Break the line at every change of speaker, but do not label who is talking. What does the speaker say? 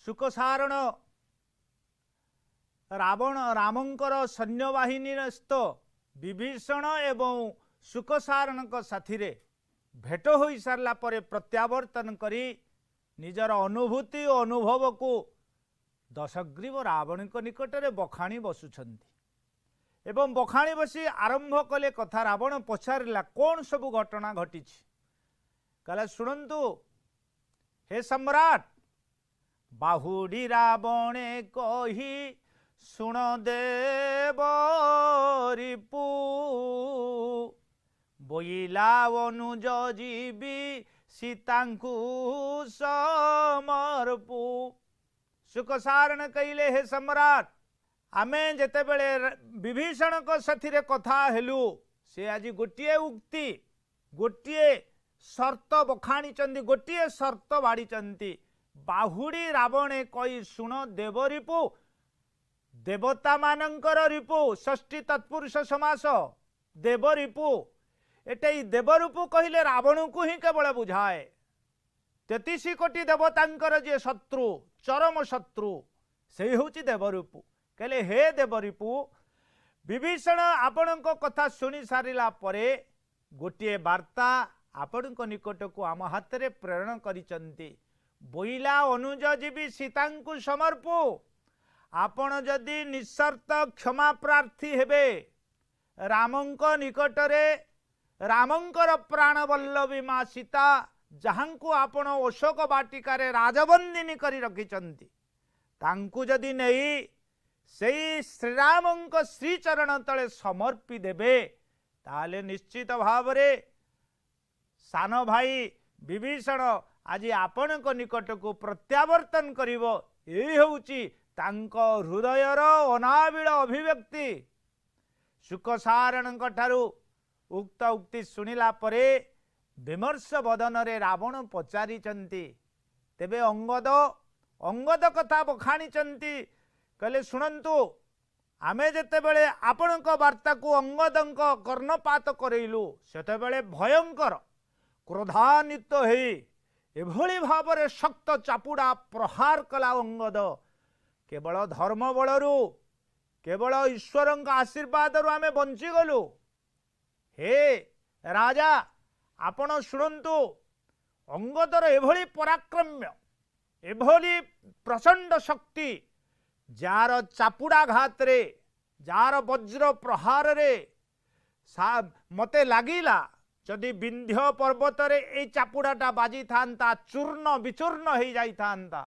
ଶୁକସାରଣ ରାବଣ ରାମଙ୍କର ସୈନ୍ୟବାହିନୀସ୍ଥ ବିଭୀଷଣ ଏବଂ ଶୁକସାରଣଙ୍କ ସାଥିରେ ଭେଟ ହୋଇସାରିଲା ପରେ ପ୍ରତ୍ୟାବର୍ତ୍ତନ କରି ନିଜର ଅନୁଭୂତି ଓ ଅନୁଭବକୁ ଦଶଗ୍ରୀବ ରାବଣଙ୍କ ନିକଟରେ ବଖାଣି ବସୁଛନ୍ତି ଏବଂ ବଖାଣି ବସି ଆରମ୍ଭ କଲେ କଥା। ରାବଣ ପଚାରିଲା, କ'ଣ ସବୁ ଘଟଣା ଘଟିଛି? କହିଲା, ଶୁଣନ୍ତୁ ହେ ସମ୍ରାଟ, ବାହୁଡ଼ି ରାବଣେ କହି ଶୁଣ ଦେବ ରିପୁ, ବୋଇଲା ଅନୁଜ ଯିବି ସୀତାଙ୍କୁ ସମର୍ପୁ। ଶୁକସାରଣ କହିଲେ, ହେ ସମ୍ରାଟ, ଆମେ ଯେତେବେଳେ ବିଭୀଷଣଙ୍କ ସାଥିରେ କଥା ହେଲୁ, ସେ ଆଜି ଗୋଟିଏ ଉକ୍ତି, ଗୋଟିଏ ସର୍ତ୍ତ ବଖାଣିଛନ୍ତି, ଗୋଟିଏ ସର୍ତ୍ତ ବାଢ଼ିଛନ୍ତି। ବାହୁଡ଼ି ରାବଣେ କହି ଶୁଣ ଦେବରିପୁ, ଦେବତାମାନଙ୍କର ରିପୁ, ଷଷ୍ଠୀ ତତ୍ପୁରୁଷ ସମାସ, ଦେବରିପୁ। ଏଟାଇ ଦେବରୂପୁ କହିଲେ ରାବଣକୁ ହିଁ କେବଳ ବୁଝାଏ। 33 କୋଟି ଦେବତାଙ୍କର ଯିଏ ଶତ୍ରୁ, ଚରମ ଶତ୍ରୁ, ସେଇ ହେଉଛି ଦେବରୂପୁ। କହିଲେ, ହେ ଦେବରିପୁ, ବିଭୀଷଣ ଆପଣଙ୍କ କଥା ଶୁଣି ସାରିଲା ପରେ ଗୋଟିଏ ବାର୍ତ୍ତା ଆପଣଙ୍କ ନିକଟକୁ ଆମ ହାତରେ ପ୍ରେରଣ କରିଛନ୍ତି। ବୋଇଲା ଅନୁଜ ଯିବି ସୀତାଙ୍କୁ ସମର୍ପୁ, ଆପଣ ଯଦି ନିଃସର୍ତ୍ତ କ୍ଷମା ପ୍ରାର୍ଥୀ ହେବେ ରାମଙ୍କ ନିକଟରେ, ରାମଙ୍କର ପ୍ରାଣବଲ୍ଲଭୀ ମା ସୀତା, ଯାହାଙ୍କୁ ଆପଣ ଅଶୋକ ବାଟିକାରେ ରାଜବନ୍ଦିନୀ କରି ରଖିଛନ୍ତି, ତାଙ୍କୁ ଯଦି ନେଇ ସେଇ ଶ୍ରୀରାମଙ୍କ ଶ୍ରୀଚରଣ ତଳେ ସମର୍ପି ଦେବେ, ତାହେଲେ ନିଶ୍ଚିତ ଭାବରେ ସାନ ଭାଇ ବିଭୀଷଣ ଆଜି ଆପଣଙ୍କ ନିକଟକୁ ପ୍ରତ୍ୟାବର୍ତ୍ତନ କରିବ। ଏଇ ହେଉଛି ତାଙ୍କ ହୃଦୟର ଅନାବିଳ ଅଭିବ୍ୟକ୍ତି। ଶୁକସାରଣଙ୍କ ଠାରୁ ଉକ୍ତ ଉକ୍ତି ଶୁଣିଲା ପରେ ବିମର୍ଶ ବଦନରେ ରାବଣ ପଚାରିଛନ୍ତି, ତେବେ ଅଙ୍ଗଦ, ଅଙ୍ଗଦ କଥା ବଖାଣିଛନ୍ତି। କହିଲେ, ଶୁଣନ୍ତୁ, ଆମେ ଯେତେବେଳେ ଆପଣଙ୍କ ବାର୍ତ୍ତାକୁ ଅଙ୍ଗଦଙ୍କ କର୍ଣ୍ଣପାତ କରେଇଲୁ, ସେତେବେଳେ ଭୟଙ୍କର କ୍ରୋଧାନ୍ୱିତ ହେଇ ଏଭଳି ଭାବରେ ଶକ୍ତ ଚାପୁଡ଼ା ପ୍ରହାର କଲା ଅଙ୍ଗଦ। କେବଳ ଧର୍ମ ବଳରୁ, କେବଳ ଈଶ୍ୱରଙ୍କ ଆଶୀର୍ବାଦରୁ ଆମେ ବଞ୍ଚିଗଲୁ। ହେ ରାଜା, ଆପଣ ଶୁଣନ୍ତୁ, ଅଙ୍ଗଦର ଏଭଳି ପରାକ୍ରମ୍ୟ, ଏଭଳି ପ୍ରଚଣ୍ଡ ଶକ୍ତି, ଯାହାର ଚାପୁଡ଼ାଘାତରେ, ଯାହାର ବଜ୍ର ପ୍ରହାରରେ ମୋତେ ଲାଗିଲା ଯଦି ବିନ୍ଧ୍ୟ ପର୍ବତରେ ଏଇ ଚାପୁଡ଼ାଟା ବାଜିଥାନ୍ତା, ଚୂର୍ଣ୍ଣ ବିଚୂର୍ଣ୍ଣ ହେଇଯାଇଥାନ୍ତା।